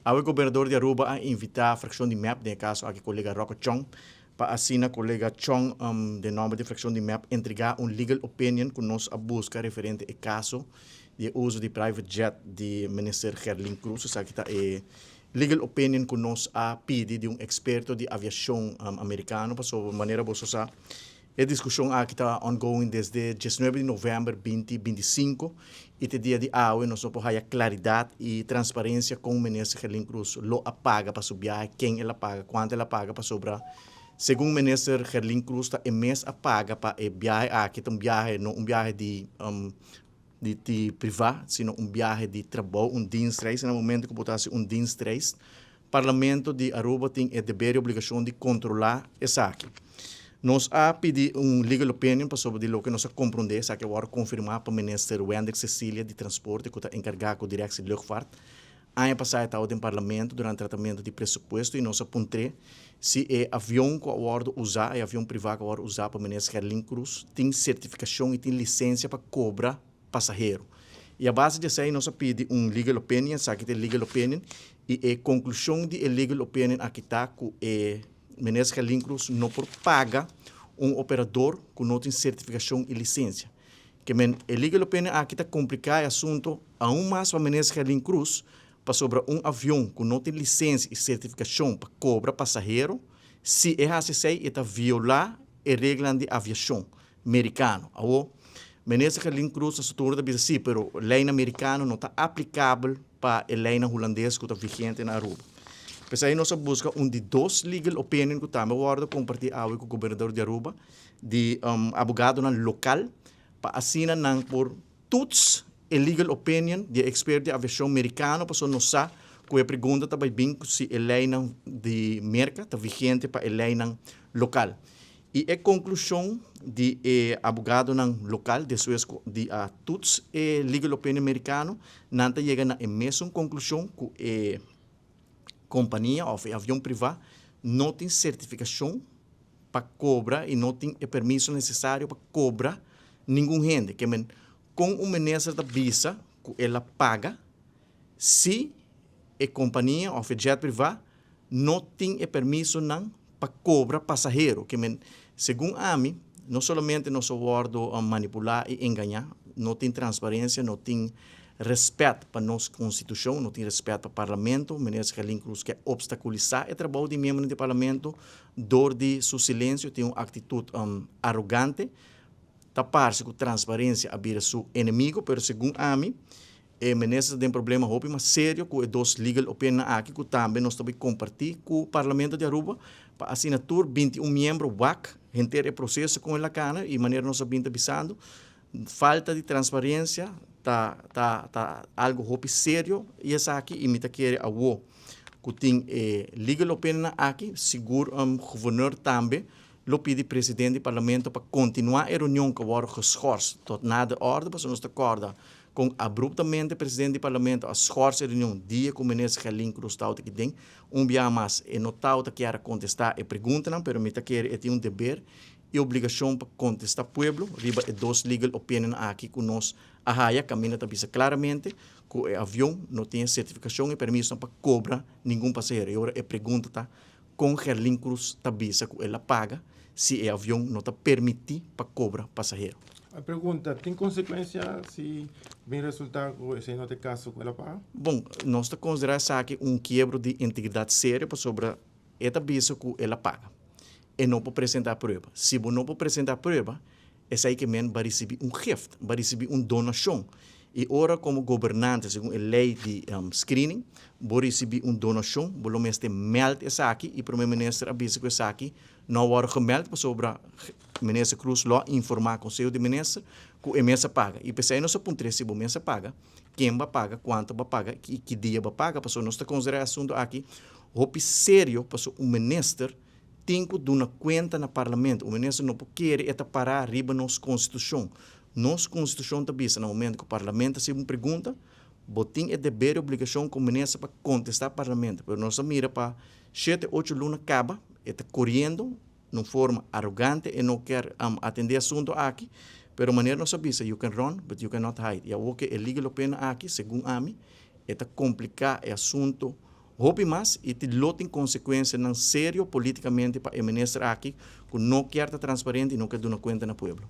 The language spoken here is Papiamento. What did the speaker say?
Awe gobernador di Aruba a invita fraccion di MEP, den e caso aki colega Rocco Chong, pa asina colega Chong den nomber di fraccion di MEP entrega un legal opinion cu nos a busca referente e caso di e uso di private jet di minister Gerlin Croes. Esaki ta e legal opinion cu nos a pidi di un experto di aviacion Americano, pasobra manera boso sa, e discusion aki ta ongoing desde 19 di november 2025 y te dia di awe nos no por haya claridad y transparencia con minister Gerlin Croes lo a paga pa su viahe, ken el a paga, cuanto el a paga, pasobra segun minister Gerlin Croes ta e mes a paga pa e viahe aki. Ta un viahe, no un viahe di priva, sino un viahe di trabou, un dienstreis. Na momento cu bo ta haci un dienstreis, Parlamento di Aruba tin e deber y obligacion di controla esaki. Nos a pidi un legal opinion pasobra di loke nos a comprende, esaki a wordo confirma pa minister Wendrick Cecilia di Transporte, cu ta encarga cu Directie Luchtvaart. Aña pasa e tabata den Parlamento durante tratamento di presupuesto y nos a puntr'e si e avion cu a wordo usa, e avion priva cu a wordo usa pa minister Gerlin Croes, tin certificacion y tin licencia pa cobra pasahero. Y a base di esey nos a pidi un legal opinion. Esaki ta e legal opinion y e conclusion di e legal opinion aki ta cu e minister Gerlin Croes no por paga un operador cu no tin certificacion y licencia. Kemen e legal opinion aki ta complica e asunto aún mas pa minister Gerlin Croes, pasobra un avion cu no tin licencia y certificacion pa cobra pasahero, si e haci esey, e ta viola e reglanan di aviacion Mericano. Awo, minister Gerlin Croes na su turno ta bisa si, pero leynan Mericano no ta aplicabel pa e leynan Hulandes cu ta vigente na Aruba. Pesey nos a busca un di dos legal opinion cu tambe a wordo comparti awe cu gobernador di Aruba, di abogadonan local, pa asina nan por toets e legal opinion di e expert di aviacion Mericano, pasobra nos sa cu e pregunta ta bay bin si e leynan di Merca ta vigente pa e leynan local. Y e conclusion di e abogadonan local despues di a toets e legal opinion Mericano, nan ta yega na e mesun conclusion cu e compania of e avion priva no tin certificacion pa cobra y no tin e permiso necesario pa cobra ningun hende. Kemen con un minister ta bisa cu el a paga si e compania of e jet priva no tin e permisonan pa cobra pasahero? Kemen segun ami, no solamente nos a wordo manipula y engaña, no tin transparencia, no tin respet pa nos constitucion, no tin respet pa Parlamento. Minister Gerlin Croes ke obstaculisa e trabou di miembronan di Parlamento door di su silencio, tin un actitud arrogante. Ta parce cu transparencia a bira su enemigo, pero segun ami, e minister ta den problema hopi mas serio cu e dos legal opinionnan aki, cu tambe nos ta bay comparti cu Parlamento di Aruba, pa asina tur 21 miembro wak henter e proceso con el a cana. Y manera nos a bin ta bisando, falta di transparencia ta algo hopi serio y esaki, y mi ta kere awo cu tin e legal opinionnan aki, sigur gobernador tambe lo pidi presidente di Parlamento pa continua e reunion cu a wordo geschorst tot nader orde, pasobra nos ta corda con abruptamente presidente di Parlamento a schors e reunion dia cu minister Gerlin Croes tawata aki den. Un biaha mas e no tawata kier a contesta e preguntanan, pero mi ta kere e tin un deber y obligacion pa contesta pueblo riba e dos legal opinion aki cu nos a haya, caminda ta bisa claramente cu e avion no tin e certificacion y permisonan pa cobra ningun pasahero. Y ora e pregunta ta con Gerlin Croes ta bisa cu el a paga si e avion no ta permiti pa cobra pasahero? E pregunta, tin consecuencia si bin resulta cu esey no ta e caso, cu el a paga? Bon, nos ta considera esaki un kiebro di integridad serio, pasobra e ta bisa cu el a paga. E no por presenta prueba. Si bo no por presenta prueba, esey ke men ba ricibi un gift, ba ricibi un donacion. Y ora como gobernante, segun e ley di screening, bo ricibi un donacion, bo lo mester meld esaki, y Prome Minister a bisa cu esaki no a wordo gemeld, pasobra Minister Croes lo a informa Conseho di Minister cu e mes a paga. Y pesey nos a puntra si bo mes a paga, ken ba paga, cuanto ba paga y ki dia ba paga, pasobra nos ta considera e asunto aki hopi serio, pasobra un minister tin cu duna cuenta na Parlamento. Un minister no por kere e ta para riba nos Constitucion. Nos Constitucion ta bisa na momento cu Parlamento haci un pregunta, bo tin e deber y obligacion como minister pa contesta Parlamento. Pero nos a mira pa 7, 8 luna caba, e ta coriendo na un forma arrogante, e no kier atende asunto aki, pero manera nos a bisa, you can run, but you cannot hide. Y awor cu e legal opinion aki, segun ami, e ta complica e asunto. Hopi mas y lo tin consecuencianan serio politicamente pa e minister aki, cu no kier ta transparente y no kier duna cuenta na pueblo.